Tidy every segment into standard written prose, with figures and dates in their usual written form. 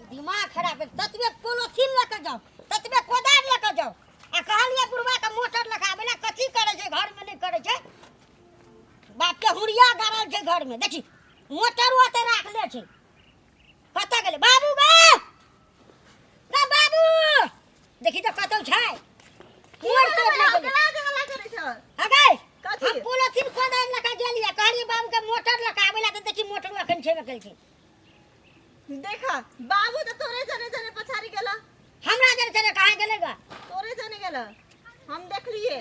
दिमाग खराब है। ततबे पोलोथीन लऽ कऽ जाउ, ततबे कोदारि लऽ कऽ जाउ, आ कहलियै बुढ़वा के मोटर लऽ कऽ आबै ला, कथी करै छै घरमे? नहि करै छै। बाप के हुरिया गाड़ल छै घरमे। देखी, मोटर ओतऽ राखले छै। कतऽ गेलै बाबू? गे गे बाबू, देखी तऽ कतौ छै। मोर तोड़ लऽ गेलै। अगे कथी? हम पोलोथीन कोदारि लऽ कऽ गेलियै, कहलियै बाबू के मोटर लऽ कऽ आबै ला, तऽ देखी मोटर एखन छेबे केलकै। देखा, बाबू तो तोरे जने जने पछाड़ी गेला। हमरा जने जने कहाँ गेलै गा? तोरे जने गेला, हम देखलिए।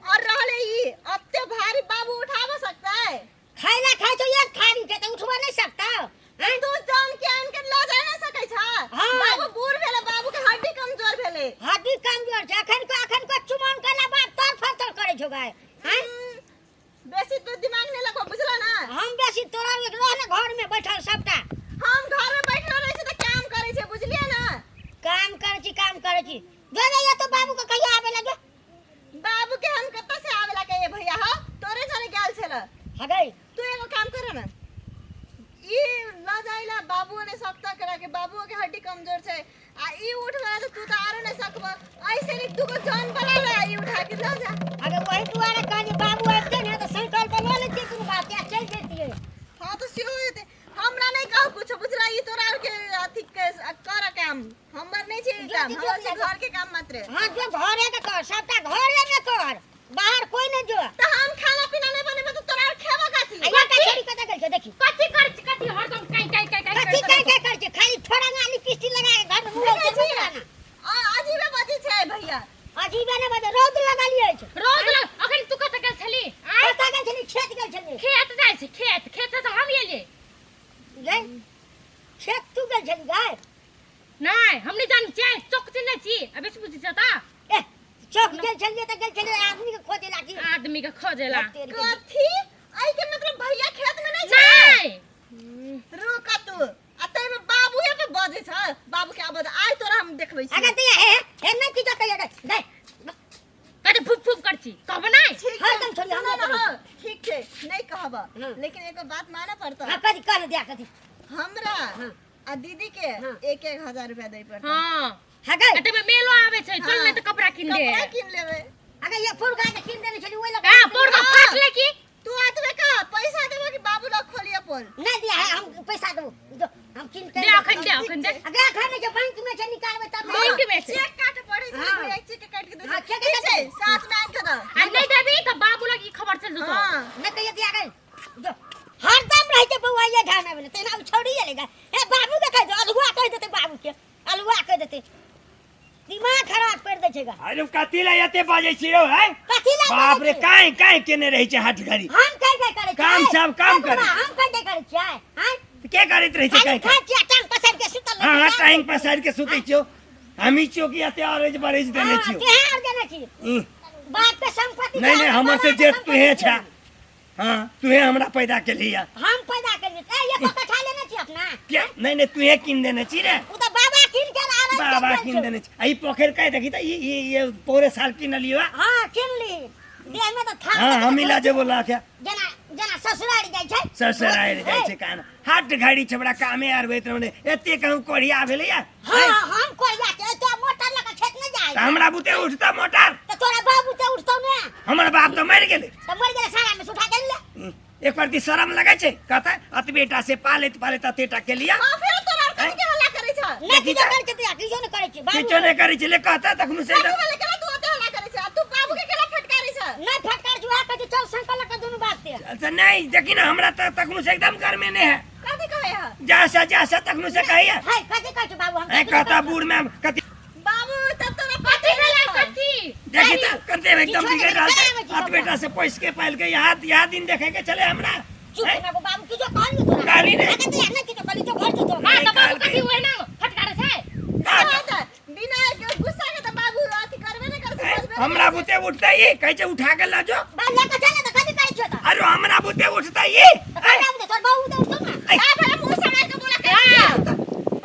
और रहले ई अत्ते भारी बाबू उठाव सकता है? खाइला खाइ छौ एक थारी के, तऽ उठबा नहीं सकता हैं? तू जान के आन के ल जाय ना सकै छ। हाँ। बाबू बूढ़ भेले, बाबू के हड्डी कमजोर भेले। हड्डी कमजोर छै। अखन को चुमौन करला बाद तर फतर करै छौ गाय हैं? बेसी तू दिमाग नहीं लगो, बुझला ना? हम बेसी तोरा एक रह ने घर में बैठल सबटा। हम घर में बैठल रहे छी त काम करे छी, बुझलिए ना? काम करै छी, काम करै छी। जो जो ये तो बाबू के कहिया आबे लगे? बाबू के हम कत से आवे लगे ये भैया? हो तोरे जने गेल छल। हगै। तू एगो काम कर ना, ई ल जाइला बाबू ने सकता करा के, बाबू के हड्डी कमजोर छै, आ ई उठवा त तू त आरो नहीं सकब। ऐसे नहीं दूगो जान बना ले, ई उठा के ल जा। अगर वही दुआरे कहलिए बाबू आबिते ने तऽ साइकिल पर लऽ लेतियै कोनो बात या चलि जैतियै। हाँ तो सेहो हेतै। हमरा नहीं कहू कुछ, बुझला? ई तोरा आर के अथी के कर काम, हमर नहीं छै ई जो काम। जो हमर छै जो। घर के काम मात्र। हाँ, जो घरे के कर, सबटा घरे में कर, बाहर कोई नहीं जो। त हम खाना पीना नहीं बनेबे त तोरा आर खेबा कथी? आ ये का छोरी कतऽ गेल छै? देखी। कथी करै छी? कथी हरदम काई काई काई काई? कथी काय काय करै छै? खाली छोड़ा लिपस्टिक लगा के घर में मुँह देखै छै छी? ना। आ अजीबे बजै छै भैया। अजीबे ने बजे, रौद लगलियै छै। रौद लग अखन तू कतऽ गेल छली? आँय? कतऽ गेल छली? खेत गेल छली। खेत जाइ छै, खेत खेत से तऽ हम एलियै। गै, खेत तू गेल छली गाय? नहि, हम नहि जानै छियै। चौक चिन्है छी आ बेसी बुझै छियै तऽ। ए, चौक गेल छलियै तऽ गेल छलियै आदमी के खोजे ला की। आदमी के खोजेला। कथी? ऐ के मतलब भैया खेत में नहीं छै? नहि। रुक तू, आ तै में बाबूए पे बजै छ। बाबू के आबद आइ तोरा हम देखबै छी। अगर दिया हे हे नहि की कहिया गै गै। कते फूफ फूफ कर छी, कहब नहि। ठीक छै। हरदम छोड़िए, सुनो हमरा ना, करू। हँ, ठीक छै, नहीं कहब। हाँ। लेकिन एगो बात मानऽ पड़तौ। हाँ, कथी कह दिया, कथी? हमरा हाँ। आ दीदी के हाँ। 1-1 हजार रुपया दै पड़तौ। हाँ। हाँ गै। एते में मेलो आवे छै, चल नहि तऽ कपड़ा किन दे। कपड़ा किन लेबै। अगर ये फुर्गा के किन देने छली ओहि लग। हां, पोरका हाँ। फाटले की? तू आतबे का पैसा देबो कि बाबू लग खोलिए पोल? नहीं दिया है, हम पैसा देबो, जो हम किन के दे अखन, दे अखन दे। अगर अखन नहीं छै, बैंक में छै, निकालबै तब ने। बैंक में छै। चेक काट पड़ै छै। हाँ। भैया चेक काट के दे। हाँ, चेक ठीक काट छै, दे। साथ में आन के दे। आ नहि देबी तऽ बाबू लग ई खबर चल जेतौ। हां। नहीं कहिए दिया गई जो हरदम रहै छै बौआ ये ढाना में, तेना उ छोड़ी एलै गा। ए बाबू के कहि दे, अलुआ कहि देतै, बाबू के अलुआ कहि देतै, दिमाग खराब कर दै छै गा। अरे कथी ला एते बाजै छी रौ हैं? कथी ला बाप रे, बाजै छी? काहे काहे केने रहै छै हाथ घड़ी? हम कहि कहि करै छियै। काम सब काम ए बौआ, करै। हम कहि कहि करै छियै हैं? के करैत रहै छै? खाली काहे? खाइ छियै, टांग पसारि के सुतल रहै हाँ हाँ छियै। टाइम पसारि के सुतै छियौ। हमही छियौ कि एते अरज बरज देने हाँ, छियौ? तेहन आर देने छी ई, बाप के संपत्ति। नहीं नहीं, हमर से बाबा के जेठ संपत्ति तुहे छा। छी। हाँ, तुहे हमरा पैदा केलही है। हम पैदा केलियै ए एको कट्ठा लेने छी अपना? के नहीं नहीं, तुहे कीन देने छी रे। उ तऽ बाबा कीन के आनल के बाबा गेल कीन छौ। देने छी। आ ई पोखरि कहि देखी तऽ ई ई ये पौरे साल कीनलियो है। हाँ, कीन ली, देह में तऽ थाप। हाँ, हम मिला जेबो ला के। जेना जेना ससुरारि जाइ छै। ससुरारि जाइ छै कान हाट घड़ी छै, बड़ा कामे आर होइत रहने। एते कहूँ कोढ़िया भेलैया। हाँ, हम कोढ़िया के एते मोटर लऽ के खेत नहि जाइ। तऽ हमरा बुते उठता मोटर? तऽ तोरा बाबू ते उठतौ ने। हमर बाप तऽ मरि गेलै। तऽ मरि गेलै, सारा में सुठा गेल ले। एक प्रति शरम लगै छै, कहता अतबे टा से पालैत पालैत अते टा के लिया। हां, फेर तोरा आर कथी के हल्ला करै छ? नहि किछो करै छै, तोरा किछो नहि करै छै बाबू। किछो नहि करै छै ले कहता तखनो से। बाबू वाला केला तू ओते हल्ला करै छ आ तू बाबू के केला फटकारै छ? नहि फटकार छै, उएह कहै छै चल संकल लऽ के दुनू बाप ते। अच्छा नहीं, देखी ना, हमरा तऽ तखनो से एकदम गर्मे नहीं है। कथी कहै है? जा से जा से तखनो से कहिया। हाय, कथी कहै छै बाबू? हम ए कहता बूढ़ में कथी। बाबू तब तोरा कथी पते भेलै? नहि छौ। कथी? देखी तऽ कते एकदम किछो नहि बिगड़ रहल करै छै। छै। अतबे टा से पैस के पाल के यहाँ यहाँ दिन देखे के चले हमरा। चुप हैं? ना बाबू, किछो कहलियै तोरा? कहली नहि। अगे तऽ नहि किछो कहली, जो घर जो हां, तऽ बाबू कहलकै। कथी ओहिना फटकारै छै? का- तऽ बिना गुस्सा के तऽ बाबू अथी करबे नहि करै छै, बजबे नहि हमरा करै छै। बुते उठते ही कहै छै उठा के लऽ जो। बाल लऽ के चल ने, तऽ कथी करै छियौ तऽ? अरे हमरा बुते उठते ही तऽ ककरा बुते? तोर बाबू बुते उठतौ ने। ऐ, आ भला मुंह संभाल के बोला के।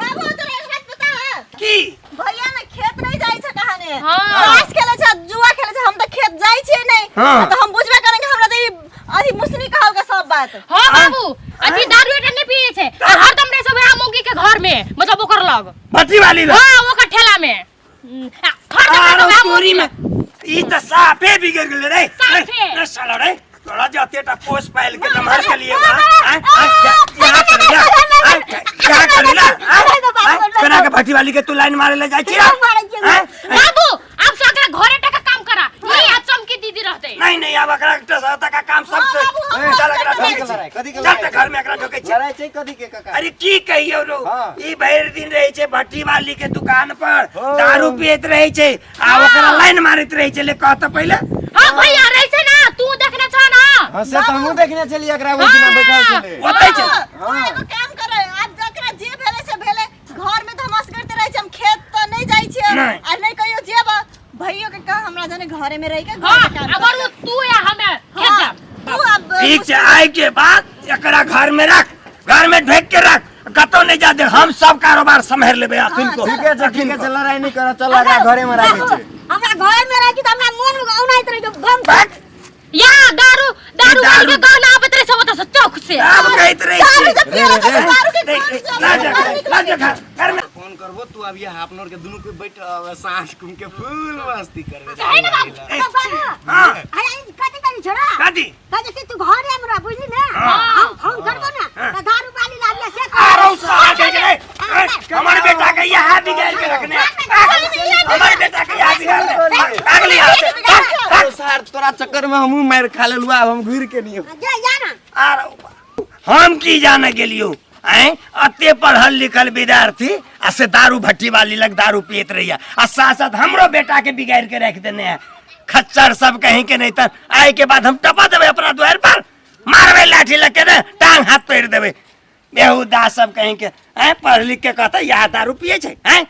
बाबू, तोरा एक बात पता है? की? भैया ने खेत नहीं जाइ छै कहाने। हाँ। ताश खेले छै, जुआ खेले छै। हम तऽ खेत जाइ छियै नहीं। हाँ। तऽ हम बुझबे करेंगे, हमरा तऽ ई अथी मुसनी कहल के सब बात। हाँ बाबू, अथी दारू एटा नहीं पिए छै आ हरदम रहे छै वएह मौगी के घर में, मतलब ओकर लग। भट्टी वाली लग? हाँ, ओकर ठेला में। आ, खर दे आरो पैसा। तोरी में ई त साफे बिगड़ गेलै रे। साफे। रे साला रे, तोरा जाते टा पोस पाइल के नमहर के लिए बा। आय, आय, यहाँ करे ला, आय, यहाँ करे ला, आय, आय, केना के भट्टी वाली के तू लाइन मारे ले जाइ छी? मारै छियै। आय, आय, बाबू, आब से एकरा घरे टका काम करा, ई आ चमकी दीदी रहते। नहीं नहीं, आब एकरा एकटा सहायता का काम सब हाँ, छै। बाबू, हम चल, एकरा कथी ढोकै के लड़ाई? छी। कथी के चल लड़ाई? त घर में एकरा ढोकै छी। लड़ाई छै कथी के काका? अरे की कहियौ रो, हाँ। ई भरि दिन रहै छै भट्टी वाली के दुकान पर, हो। दारू पियैत रहै छै आ ओकरा लाइन मारैत रहै छै। ले कह त पहिले। हाँ भैया, रहै छै ना, तू देखने छ ना? हाँ, से तऽ हमहूँ देखने छलियै एकरा, ओहि दिना बैठल छलै। ओतै छै। तू एगो काम कर, आब जकरा जे भेलै से भेलै। घर में तऽ हम असगर रहै छी, हम खेत तऽ नहि जाइ छियै। नहि। आ नहि कहियो जेब। भैयो के कह हमरा जने घरे में रह के घर हाँ के काम अगर करतै। उ तू या हमे खेत हाँ, जाब। तू अब ठीक छै, आइ के बाद एकरा घर में रख, घर में ढोक के रख, कतौ नहीं जा दे। हम सब कारोबार सम्हारि लेबै अखन को। ठीके छै, ठीके छै, लड़ाई नहि करऽ, चल, एकरा घरे में राखै छै। हमरा घर में रह त हमरा मन में औनाइत रहे गम। या दारू दारू दारू। के गाना आबत रहे सब ओतऽ से चौक से। आब कहैत रहै दारू छी। जब पियला तऽ रे, रे। दारू के नहीं, गम नहीं, जब ना जा बड़ नीक ना लगै जा छै। घर में। फोन करबो, तू अभी अपनोर के दुनू के बैठ साँझ कुम के फुल मस्ती करबे। कहे ना बाबू। ए, बाबू। हाँ। अरे ई कथी करी छोड़ा? कथी? कहे कि तू घरे में रह, बुझली ना? हाँ। हम फोन करबो ना हाँ। त दारू वाली लाबिया से। आरो साला के रे, ए, हमारे बेटा के यहाँ बिगाड़ के रखने, हमारे बेटा के यहाँ बिगाड़ के अगली यहाँ से। अरे सार, तोरा चक्कर में हमहूँ मारि खा लेलु, आब हम घुरि के नहीं। जा जा ना। आरो हम की जाने गेलियो आँय, अते पढ़ल लिखल विद्यार्थी आ से दारू भट्टी वाली लग दारू पियत रहिया आ साथ साथ हमरो बेटा के बिगाड़ के रख देने है। खच्चर सब कहीं के नहीं। तर आय के बाद हम टपा देबै अपना द्वार पर, मारबै लाठी लग के ने टांग हाथ तोड़ देबै। बेहुदा सब कहीं के। आँय, पढ़ लिख के कहते यहाँ दारू पिए छै? आँय।